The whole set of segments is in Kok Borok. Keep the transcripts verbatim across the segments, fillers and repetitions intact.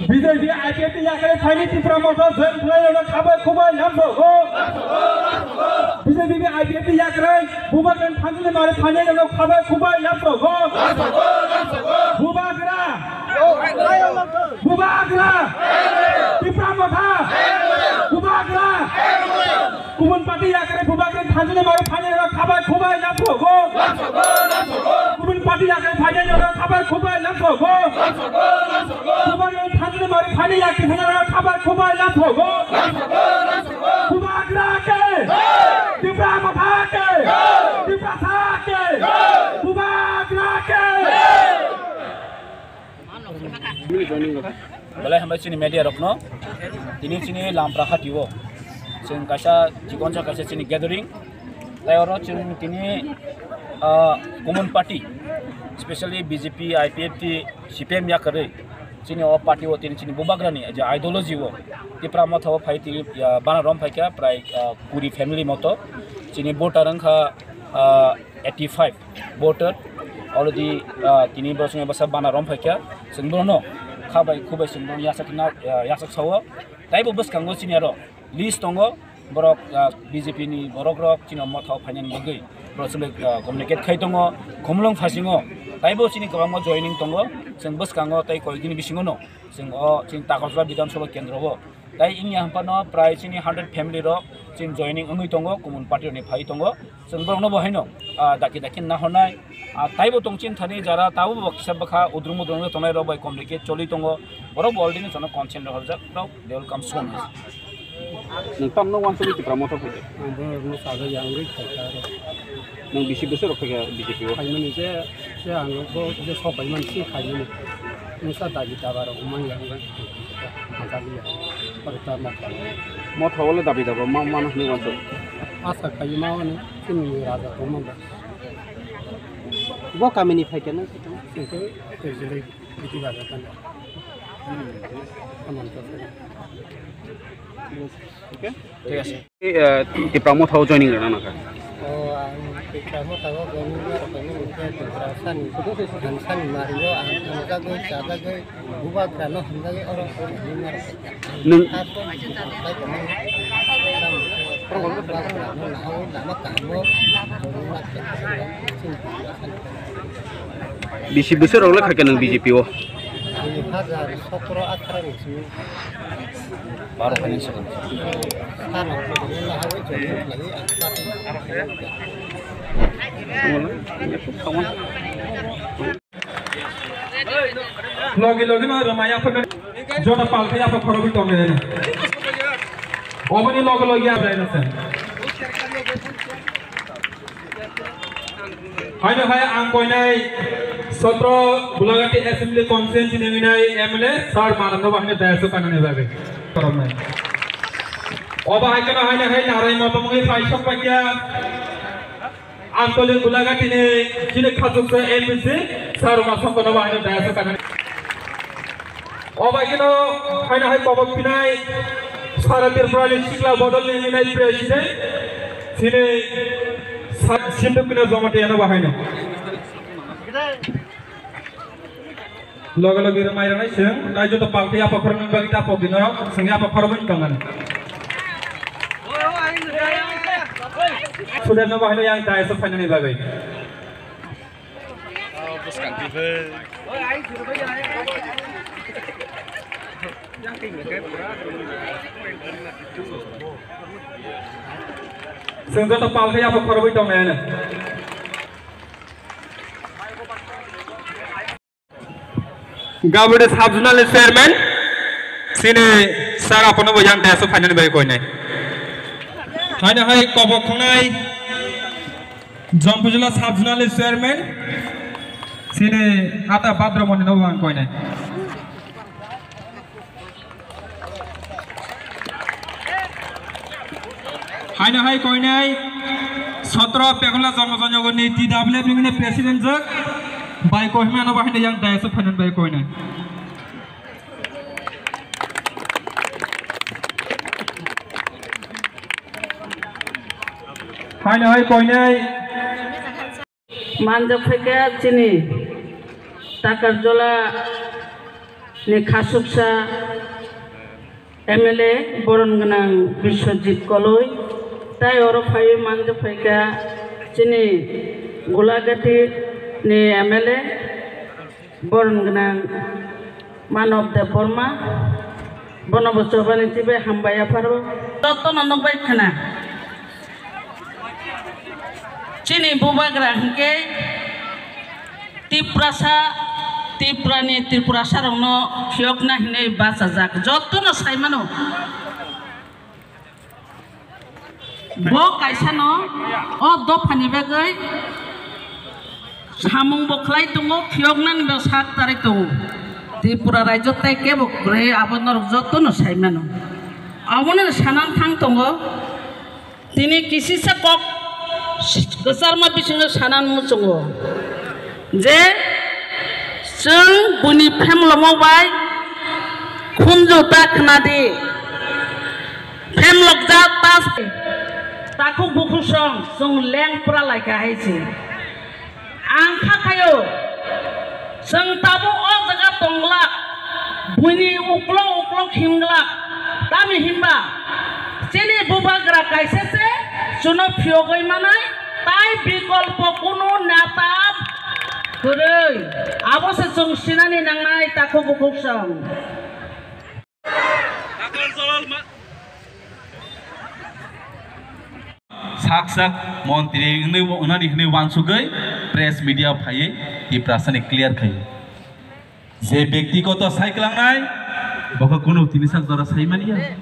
B J P I P F ni yakarwi phaini Tipra Motha join khlairokno khabai khubai lamsogo. B J P ni I P F ni yakarwi Bubagrani thanjani mari phainairokno khabai khubai lamsogo. Bubagra! Bubagra! Tipra Motha! Bubagra! Kubun party yakarwi Bubagrani thanjani mari phainairokno khabai khubai lamsogo. Kubun party yakarwi phainairokno khabai khubai lamsogo. Bubagrani thanjani mari phainai yakarwi phainairokno khabai khubai lamsogo. Bubagra ke! Tipra Motha ke! Tiprasa ke! Bubagra ke! Belai hambai chini media rokno. Tini chini Lampra Hati o chwng kaisa chikonsa kaisa chini gathering. Tai oro chwng tini, ah, common party, specially B J P, I P F T, C P M yakarwi chini o party o tini chini Bubagrani je ideology o Tipra Motha o phai tini, ah, bana rom phaikha prai, ah, kuri family moto. Chini voter wngkha, ah, eighty five voter already, ah, tini borok chwng bwsa bana rom phaikha, chwng bono khabai khubai chwng bono yasak na, ah, yasak sao. Taibo bwskango chini aro list tongo, borok, ah, B J P ni borok rok chini Motha o phainani bagwi borok chwng, ah, communicate khai tongo, Khumulwng phasingo taibo chini kwbangma joining tongo, chwng bwskango tei koikini bisingo no chwng o chini Takarjala Bidhan Sabha Kendro o Tai wngya hwnphano prai chini hundred family rok chini joining wngwi tongo, common party rokni phai tongo. Chwng borokno bo haino, ah, daki daki nahornai, ah, taibo tong chini thani jara tabuk bo kisa bwkha udrung mudrung tongnai rok bai communicate choli tongo. Borok bo already no jono consent rok horjak rok, they will come soon. Nwng tamno wansugwi Tipra Motha phaikha? Ang borokno sajak ya wngwi phaikha aro. Nwng bisi bwswk rok phaikha B J P o? Phaimani je, je ang bo je sok paimani si phaimani. Nwngsa dabi daba rok wngmani ya wngwi. Motha wale dabi daba ma mano hinwi wansuk. Asa khai ma wani chini raja tongma ba. Bo kamini phaikha nang? Singke kejilai biti baja tani. Aman to. Okay. Thik ase. Eh, Tipra Motha o joining rwna nangkha. O, ang Tipra Motha o joining rwna nangkha, Tipra sani, ang sani mari o, ang hamjagwi, chajagwi, bubagrano hamjagwi, oro, oro, oro, oro. Nwng Bisi bwswk rok le khaikha nwng B J P o? Dui hajar sotro atharo ni simi. Baro khaini swkang. Sano khaini lahai joining khlaiwi ang party. Logi logi no rwmai yaphar joto palkhe yaphar khorokwi tongnai. Oboni logi logi ya bwlaino se. Haino hai ang koinai sotro Bulagati Assembly Constituency ni winai M L A Sir Manan no bahino dayas o kanani bagwi. Koroknai. Obo hai kono haino hai narai motom wngwi phai sok paikya. Antolik Bulagati ni chini khachuksa M P C Sir Ruma Songko no bahino dayas o kanani. Obo hai kono haino hai kobok pinai Sara Tripura ni sikla bodol ni winai president chini Sa-, Sindhu Kino Jamatia no bahaino. Loge loge rwmai rwnai chwng, tai joto palkhe yapha khoroknwi bagwi ta pok dino, chwng yapha khoroknwi tongmani. Student no bahaino yang dais o phainani bagwi. Chwng joto palkhe yapha khoroknwi tongnai ano. Gabode sub zonal ni chairman, chini sir apono bo yang dais o phainani bai koinai. Haino hai kobok khongnai Jampui jila sub zonal ni chairman, chini ata Bhadra Moni no bo ang koinai. Haino hai koinai sotro Pekula Jonmo Jonjogor ni T W F ni president jak bai Kohima no bahai yang dais o phainani bai koinai. Haino hai koinai. Manjak phaikha chini Takarjola ni khasuksa M L A boron gwnang Biswajit Koloi, tai oro phaiwi manjak phaikha chini Gulagati ni M L A boron gwnang Manob Debbarma, bono bo chobani twibai hambai yapharo. Jotono nukbai khna. Chini bubagra hinkhe Tiprasa, Tiprani Tiprasarokno phiyokna hinwi bachajak. Jotono saimano. Bo kaisano o dophani bagwi samung bo khlai tongo, phiyoknani bo sak tarwi tongo. Tripura rajyo tai kebo kwrwi abo norok jotono saimano. Abono sanan thang tongo. Tini kisisa kok kwcharma bisingo sanan muchungo je chwng buini phemlomo bai khunju ta khna di. Phemlokjak ta takhuk bukhuk song chwng lengpra laikha hai se. Ang kha khaio, chwng tabuk o jaga tongglak, buini uklok uklok himglak, tamni hinba chini bubagra kaisa se chwngno phiyogwi manai, tai bikolpo kunu neta kwrwi. Abo se chwng sinani nangnai takhuk bukhuk song. Sak sak montri hwnwi, hwnani hwnwi uansugwi press media phaiwi Tiprasani clear khaio. Je byaktigoto sai kwlangnai, bo khe kunu tini sak jora sai manya.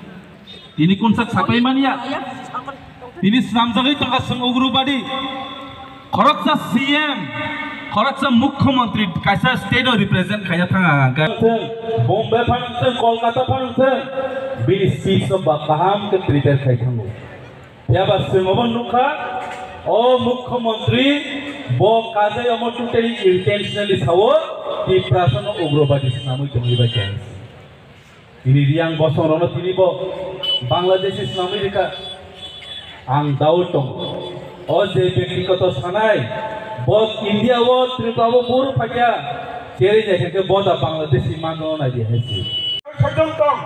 Tini kun sak sapai manya. Tini swnamjagwi tongkha chwng ugrubadi. Khoroksa C M, khoroksa mukhyamantri kaisa state o represent khaina thang ang khe. Bombay phano thang, Kolkata phano thang, bini speech no ba kaham khe prepare khai thango. Phiya ba chwng obo nukha, o mukhyamantri bo kajai omo totally intentionally sao, Tiprasa no ugrobadi swnamwi tongwi bai khe. Tini Riang bosong rokno tini bo Bangladeshi swnamwi rikha. Ang doubt tongo. O je byaktigoto sanai, bo India o Tripura o buru phaikha, cherwi naikha khe bo da Bangladeshi manno nai di hai se. Sojong tong,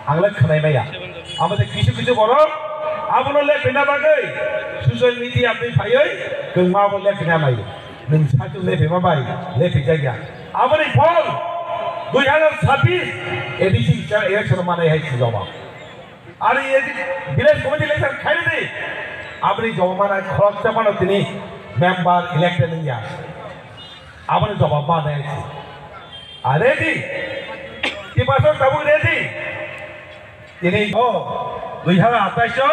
ang le khwnai maya. Amo de kisu kisu borok abono le bina bagwi social media twi phaiwi kwngma bo le bina lai. Nwng sachung lephima bai lephijak ya. Aboni phol dui hazar sabbish A D C election manai hai si jawab. Ari A D C village committee election khairidi. Aboni jawab manai khoroksa mano tini member elected wngya. Aboni jawab manai hai si. Are di. Tipasok tabuk ready. Tini o dui hazar atais o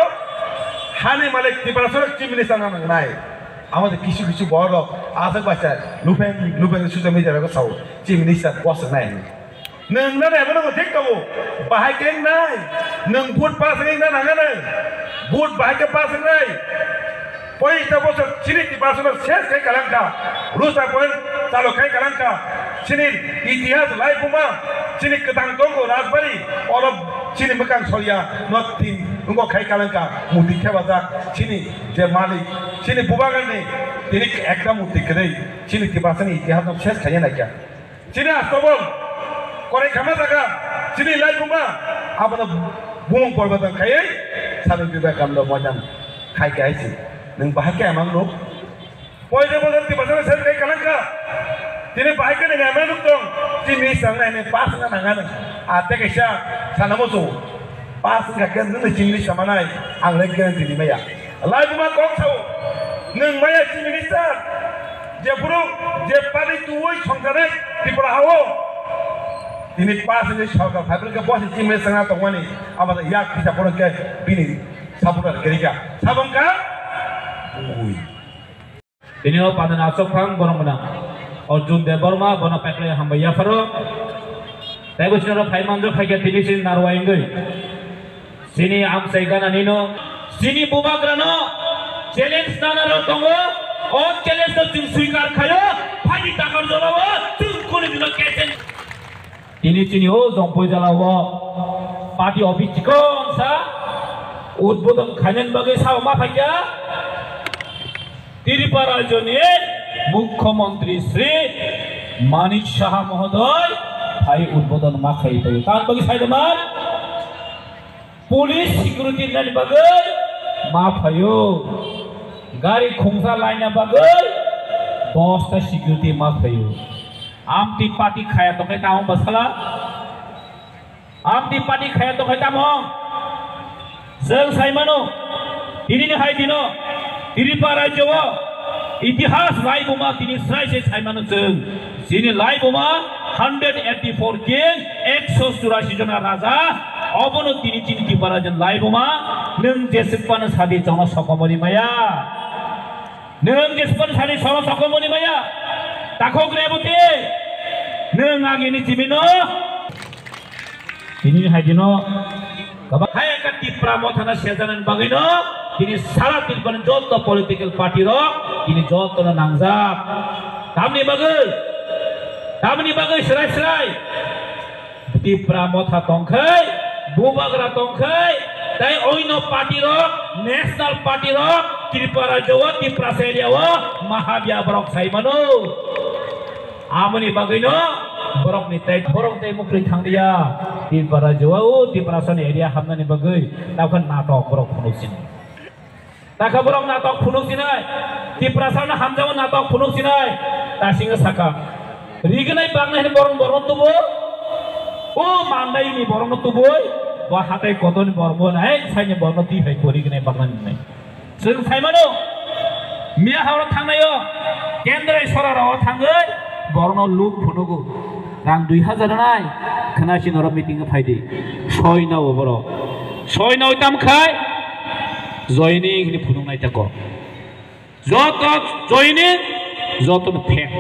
hani malik Tiprasa rok chief minister no nangnai. Amo de kisu kisu borok rok aswk bacha lupeng lupeng social media rok sao chief minister bosongnai. Nwng no ebo no thik tongo, bahai keng nai, nwng vote pass wngna nangano, vote bahai khe pass wngnai. Poisa bosor chini Tiprasano ses khai kalangkha, rusa poin chalo khai kalangkha, chini itihas laibuma, chini kwtang tongo rajbari, oro chini mwkang soria no tin wngkok khai kalangkha, muti khebajak chini je malik, chini bubagrani tini ekta muti kwrwi chini Tiprasani itihasno ses khaiya naikha. Chini astobol korai khama jaga, chini laibuma abono bumung porbotan khaiwi Swami Vivekananda moidan khai khe hai se. Nwng bahai khe amang nuk. Poisa bosor Tiprasano sel kai kalangkha. Tini bahai khe nwng amang nuk tong. Chini sangnai nwng pass wngna nanga nwng. A tei kaisa sana muchung. Pass wngkha khe nwng chini samanai. Ang le guarantee rimaya. Laibuma kok sao, nwng maya chief minister, jephuru je party tuwi songjanai Tripura hao, tini pass wngwi sorkar phaiphuru khe bosi chief minister wngna tongmani, abo yak kisa phuru khe bini supporter kwrwikha. Sabongkha? Ui. Tini o pandani aswk phang borok gwnang Arjun Debbarma, bono pekle hambai yapharo. Tei bo chini oro phai manjak phaikha tini chini narwai wngwi. Chini amchai gananino, chini bubagrano challenge nanarok tongo, o challenge no chwng swikar khaio, phaidi Takarjolao chwng kunu dino kesen. Tini chini o Jompuijala o party office chikon sa udbodon khainani bagwi sao ma phaikha. Tripura rajyoni Mukhyamantri Shri Manik Saha mohodoy phai udbodon ma khai phaio. Tamni bagwi sai de man? Police security nani bagwi ma phaio. Gari khungsa laina bagwi dosta security ma phaio. Amtwi party khaya tongkhe tamo basala? Amtwi party khaya tongkhe tamo? Chwng sai mano, tinini hai dino Tripura rajyo o itihas laibuma tini srai se sai mano chwng. Chini laibuma hundred eighty four king, ekso churasi jona raja, obono tini chini Tripura rajyo laibuma nwng jeswk phano sadi chwngno sokomori maya. Nwng jeswk phano sadi chwngno sokomori maya. Takhuk Reboti, nwng agini chimino. Tini hai dino kwbang hai ekta Tipra Mothano sejanani bagwino tini sara Tripurani joto political party rok tini jotono nangjak. Tamni bagwi, tamni bagwi srai srai Tipra Motha tongkhai, Bubagra tongkhai, tai oino party rok, national party rok Tripura rajyo o, Tiprasa area o mahabya borok sai mano. Amoni bagwino borokni tai, borok tai mukri thangriya. Tipra rajyo o Tiprasani area hamnani bagwi takha natok borok phunuk sini. Takha borok natok phunuk sinai. Tiprasano hamjao natok phunuk sinai. Tasingo saka. Rignai baknai hini borok borok tubo. O mandaini borokno tubui. Bo hatai kotoni borok bo nai saini borokno twi phai pori gnai baknani nai. Chwng sai mano, miya ha oro thangnaio, kendrai sora ro thangwi borokno luk phunugo. Rang dui hajar nai, khna si norok meeting o phai di. Soi nao borok. Soi nao tam khai, joining hini phunuk nai tako. Joto joining, joto no phek.